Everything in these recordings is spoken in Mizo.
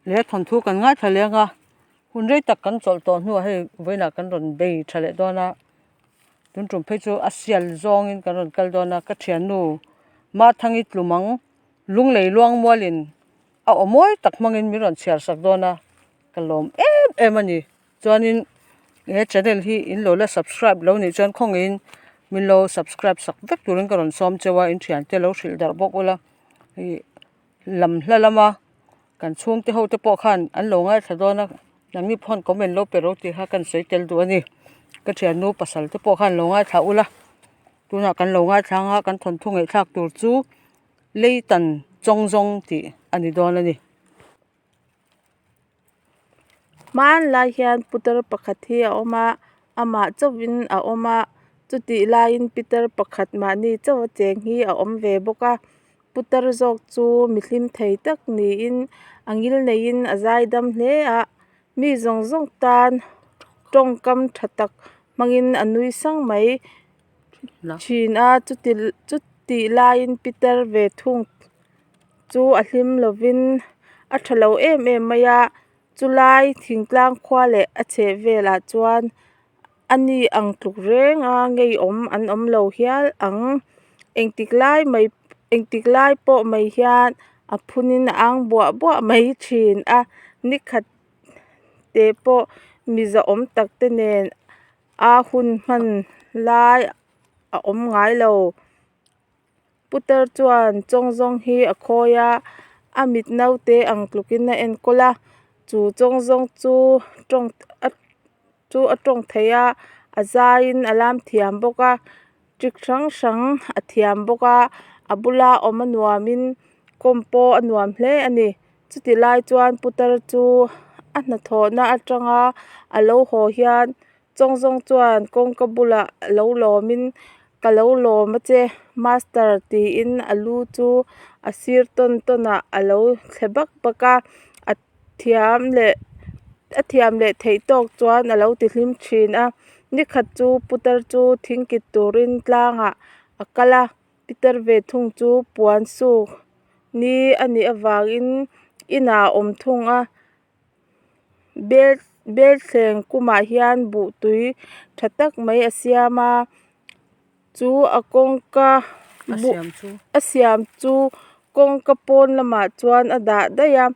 Leh thawnthu kan ngaithla leng a, hun rei tak kan chawlh tawh hnuah hei vawiinah kan rawn bei tha leh dawn a, tun tum phei chu a sial zawngin kan rawn kal dawn a, ka thiannu Mathangi Tlumang Lunglei Luangmualin a aw mawi tak hmangin min rawn chhiar sak dawn a, ka lawm em em a ni. Chuanin he channel hi in lo la subscribe lo nih chuan khawngaihin min lo subscribe sak vek turin ka rawn sawm cheu a, in thiante lo hrilh darh bawk ula ih lam hla lama kan chhungte ho te pawh khan an lo ngaithla dawn a nangni pawh comment lo pe ro tih kha kan sawi tel duh a ni ka thiannu pasal te pawh khan lo ngaithla ula tunah kan lo ngaithla anga kan thawnthu ngaihthlak tur chu leitan chawng zawng tih a ni dawn a ni. Hmanlai hian putar pakhat hi a awm a amah chauhin a awm a chutih laiin pitar pakhat mahni chauh a cheng hi a awm ve bawk a putar zawk chu mi hlim thei tak niin a ngil neiin a zaidam hle a mi zawng zawng tan tawngkam tha tak hmangin a nui sang mai thin a chuti chutih laiin pitar ve thung chu a hlim lovin a tha lo em em mai a chulai thingtlang khua leh a chheh velah chuan a ni ang tluk reng a ngeiawm an awm lo hial ang engtik lai mai engtik lai pawh mai hian a phunin a ang buah buah mai thin a nikhat te pawh mi zahawm tak te nen a hun hman lai a awm ngai lo. Putar chuan chawngzawng hi a khawi a, a mit naute ang tlukin a enkawl a, chu chawngzawng chu tawng a chu a tawng thei a, a zaiin a lam thiam bawk a, trick hrang hrang a thiam bawk a, a bula awm a nuamin kawm pawh a nuam hle a ni. Chuti lai chuan putar chu a hnathawhna atanga a lo haw hian Chawngzawng chuan kawngka bulah lo lawmin ka lo lawm a che master tiin a lu chu a sir tawn tawn ah a lo thle bak bak a a thiam leh a thiam leh theih tawk chuan a lo ti hlim thin a nikhat chu putar chu thing kit turin tlangah a kal a pitar ve thung chu puan suk ni a nih avangin inah a awm thung a. Bel belthleng kumah hian buh tui tha tak mai a siam a chu a kawngka buh a siam chu kawngka pawn lamah chuan a dah daih a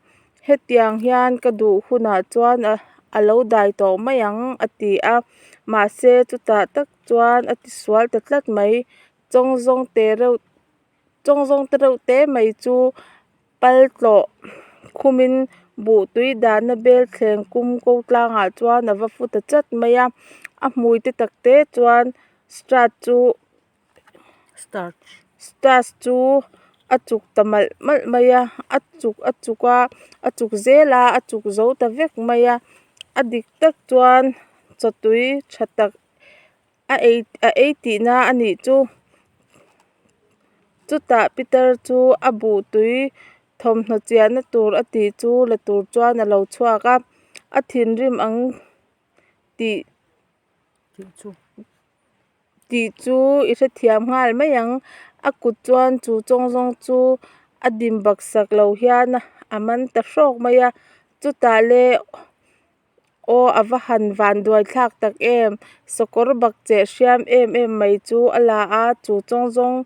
hetiang hian ka duh hunah chuan a lo dai tawh mai ang a ti a mahse chutah tak chuan a ti sual ta tlat mai chawng zawng te reuh chawng zawng te reuh te mai chu. Pal tlawh khumin buh tui dahna bel thleng kum ko tlangah chuan a va fu ta chat mai a a hmui te tak te chuan starch chu starch chu a chuk ta malh malh mai a a chuk a chuk a a chuk zel a a chuk zo ta vek mai a a dik tak chuan chaw tui tha tak a ei a ei tihna a nih chu chutah pitar chu a buh tui thawmhnaw chiahna tur a tih chu la tur chuan a lo chhuak a a thinrim ang tih tih chu i hrethiam nghal mai ang a kut chuan chu chawng zawng chu a dim baksak lo hian a man ta hrawk mai a chutah le. Aw a va han van duai thlak tak em sakawr bak cheh hriam em em mai chu a la a chu chawng zawng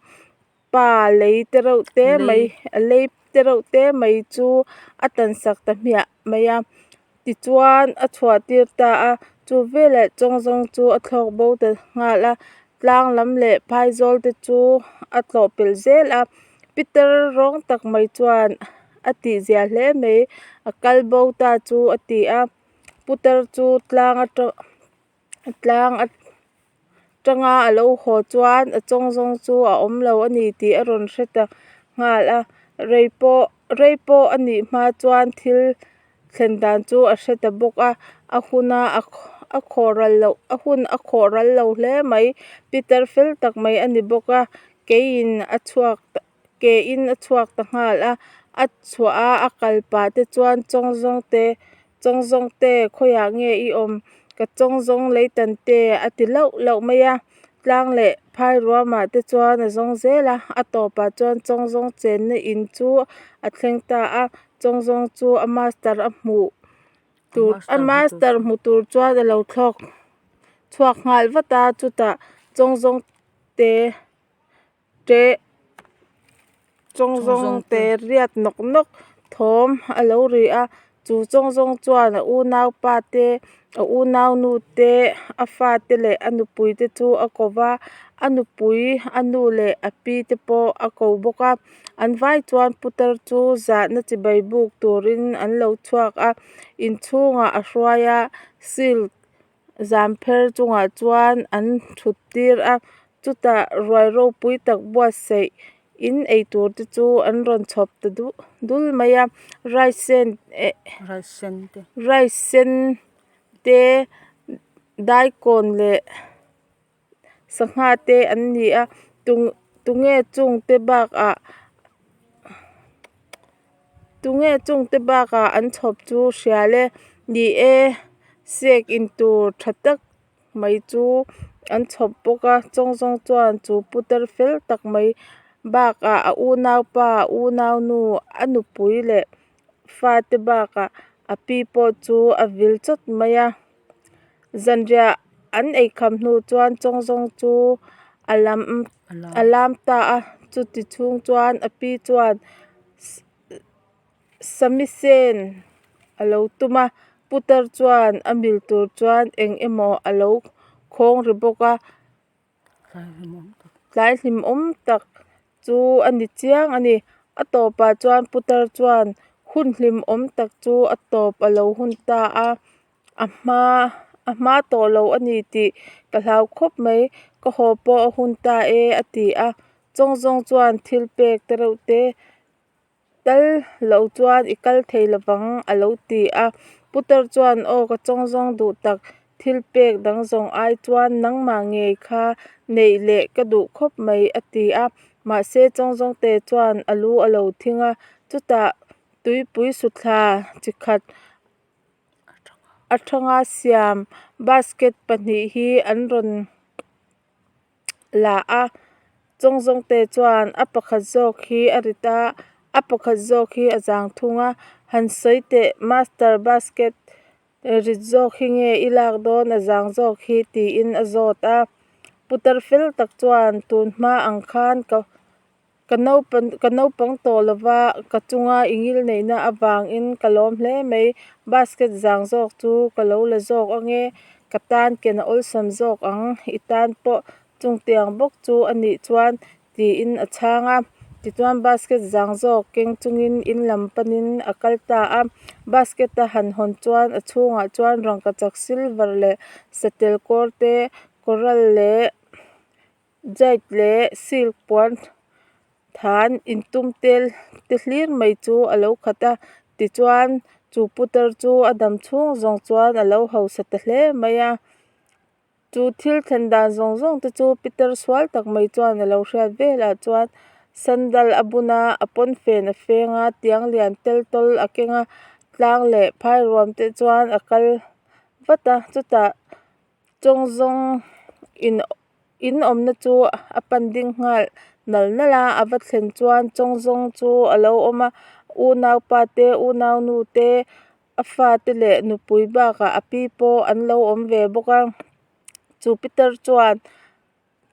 pa lei te reuh te mai a lei te reuh te mai chu a tan sak ta hmiah mai a tichuan a chhuah tir ta a chu veleh chawng zawng chu a thlawk bo ta nghal a tlang lam leh phaizawl te chu a tlawh pelh zel a pitar rawng tak mai chuan. A tih zia hle mai a kal bo ta chu a ti a putar chu tlang atang tlang atanga a lo haw chuan a chawng zawng chu a awm lo a ni tih a rawn hre ta nghal a rei pawh rei pawh a nih hma chuan thil thlen dan chu a hre ta bawk a a huna a khawh ral loh a hun a khawh ral lo hle mai pitar fel tak mai a ni bawk a keiin a chhuak ta. Ke in a chhuak ta nghal a a chhuah a a kal pah te chuan chawng zawng te chawng zawng te khawiah nge i awm ka chawng zawng lei tan te a ti lauh lauh mai a tlang leh phai ruamah te chuan a zawng zel a a tawpah chuan chawng zawng chenna in chu a thleng ta a. Chawngzawng chu a master a hmuh tur a master hmu tur chuan a lo thlawk chhuak nghal vat a chutah chawngzawng te te chawngzawng te riat nawk nawk thawm a lo ri a chu chawngzawng chuan a unaupa te a unaunu te a fate leh a nupui te chu a ko va a nupui a nu leh a pi te pawh a ko bawk a an vai chuan putar chu zahna chibai buk turin an lo chhuak a inchhungah a hruai a silk zam pher chungah chuan an thut tir a chutah ruai ropui tak buatsaih in eitur te chu an rawn chhawp ta du dul mai a rice sen eh rice sen te daikawn leh sangha te an ni a tunge chung te bakah tunge chung te bakah an chhawp chu hria le ni e sek in tur tha tak mai chu an chhawp bawk a chawngzawng chuan chu putar fel tak mai bakah a unaupa a unaunu a nupui leh fate bakah a pi pawh chu a vil chawt mai a zanriah an eikham hnu chuan chawngzawng chu a lam a lam ta a chuti chhung chuan a pi chuan samisen a lo tum a putar chuan a mil tur chuan eng emaw a lo khawng ri bawk a. Tlai hlimawm tak chu a ni chiang a ni. A tawpah chuan putar chuan hun hlimawm tak chu a tawp a lo hun ta a, a hma a hma tawh lo a ni tih ka hlau khawp mai. Ka haw pawh a hun ta e a ti a. Chawngzawng chuan thil pek te reuh te Tal lo chuan i kal thei lovang a lo ti a. Putar chuan aw ka chawngzawng duh tak, thil pek dang zawng ai chuan nangmah ngei kha neih leh ka duh khawp mai a ti a. Mahse chawngzawngte chuan a lu a lo thing a, chutah tuipui suthla chi khat atanga siam basket pahnih hi an rawn la a chawngzawngte chuan a pakhat zawk hi a rit a a pakhat zawk hi a zang thung a han sawi teh master basket rit zawk hi nge i lak dawn a zang zawk hi tiin a zawt a putar fel tak chuan tun hma ang khan ka Ka naupan ka naupang tawh lova ka chunga i ngil neihna avangin ka lawm hle mai. Basket zang zawk chu ka lo la zawk ange, ka tan ken a awlsam zawk ang, i tan pawh chungtiang bawk chu a nih chuan tiin a chhang a. Tichuan basket zang zawk keng chungin in lam panin a kal ta a. Basket a han hawn chuan a chhungah chuan rangkachak silver leh satel kawr te, coral leh Jade leh silk puan than intum tel te hlir mai chu a lo khat a tichuan chu putar chu a dam chhung zawng chuan a lo hausa ta hle mai a chu thil thlen dan zawng zawng te chu pitar sual tak mai chuan a lo hriat velah chuan sandal a bun a a pawnfen a feng a tiang lian tel tawl a keng a tlang leh phai ruam te chuan a kal vat a chutah chawngzawng in in awmna chu a pan ding nghal nal nal a a va thlen chuan chawngzawng chu a lo awm a unaupa te unaunu te a fate leh nupui bakah a pi pawh an lo awm ve bawk a chu pitar chuan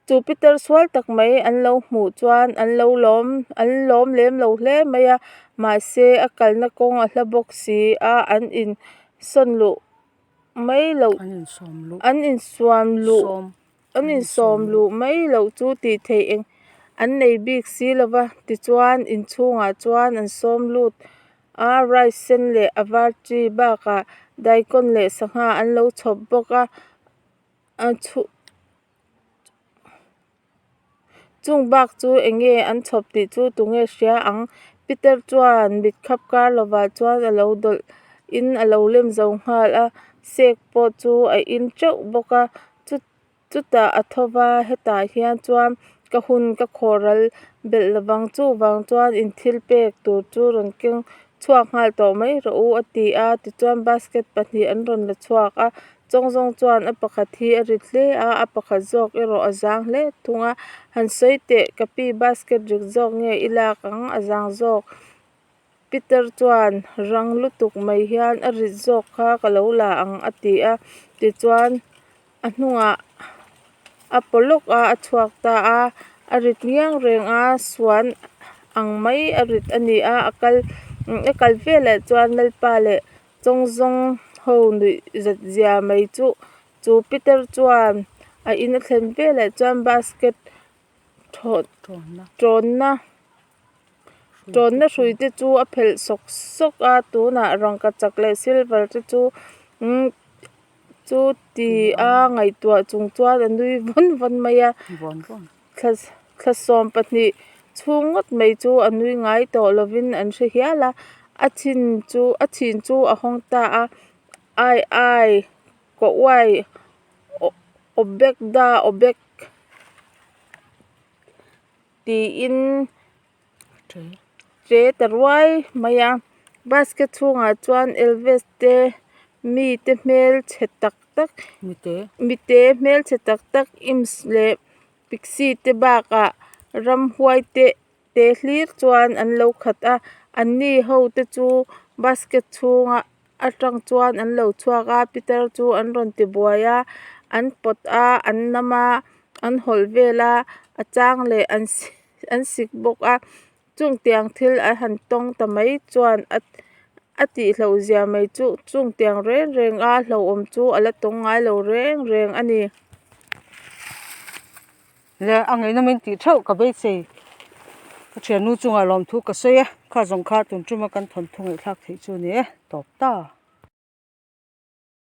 chu pitar sual tak mai an lo hmuh chuan an lo lawm an lawm lem lo hle mai a mahse a kalna kawng a hla bawk si a an in sawn luh mai loh an insuam luh an insawm luh mai loh chu tih theih eng an nei bik si lova tichuan inchhungah chuan an sawm lut a rice sen leh a var chi bakah daikon leh sangha an lo chhawp bawk a a chhu-- Chung bak chu eng nge an chhawp tih chu tunge hria ang? Peter chuan mit khap kar lovah chuan a lo dawlh in a lo lem zo nghal a, sek pawh chu a in teuh bawk a. Chutah a tho va, hetah hian chuan ka hun ka khawh ral belh lovang chuvang chuan in thil pek tur chu rawn keng chhuak nghal tawh mai rawh u a ti a. Tichuan basket pahnih an rawn la chhuak a, Chawngzawng chuan a pakhat hi a rit hle a, a pakhat zawk erawh a zang hle thung a. Han sawi teh, ka pi basket rit zawk nge i lak ang? A zang zawk. Pitar chuan rang lutuk mai hian a rit zawk kha ka lo la ang a ti a, tichuan a hnungah a paw lawk a a chhuak ta a, a rit ngiang reng a suan ang mai a rit a ni a, a kal a kal veleh chuan Lalpa leh Chawngzawng ho nuih zat zia mai chuh chu Pitar chuan a in a thlen veleh chuan basket tawnna tawnna hrui te chu a phelh sawk sawk a tunah rangkachak leh silver te chu umm chu ti a ngaihtuah chung chuan a nui vawn vawn mai a thla thla sawmpahnih chhung ngawt mai chu a nui ngai tawh lovin an hre hial a a chhin chu a chhin chu a hawng ta a ai ai kaw uai aw bek da aw bek. Tiin che ta ruai mai a basket chhungah chuan elvis te mite hmelchhe tak tak mite hmelchhe tak tak imps leh pixie te bakah ramhuai te te hlir chuan an lo khat a anni ho te chu basket chhunga atang chuan an lo chhuak a pitar chu an rawn ti buai a an pawt a an nam a an hawlh vel a a chang leh an an sik bawk a chung tiang thil a han tawng ta mai chuan a a tih hlauh zia mai chuh chung tiang reng reng a hlauhawm chu a la tawng ngai lo reng reng a ni. Le a ngeihnawm in tih theuh ka beisei ka thiannu chungah lawmthu ka sawi e kha zawng kha tun tuma kan thawnthu ngaihthlak theih chu a ni e tawp ta.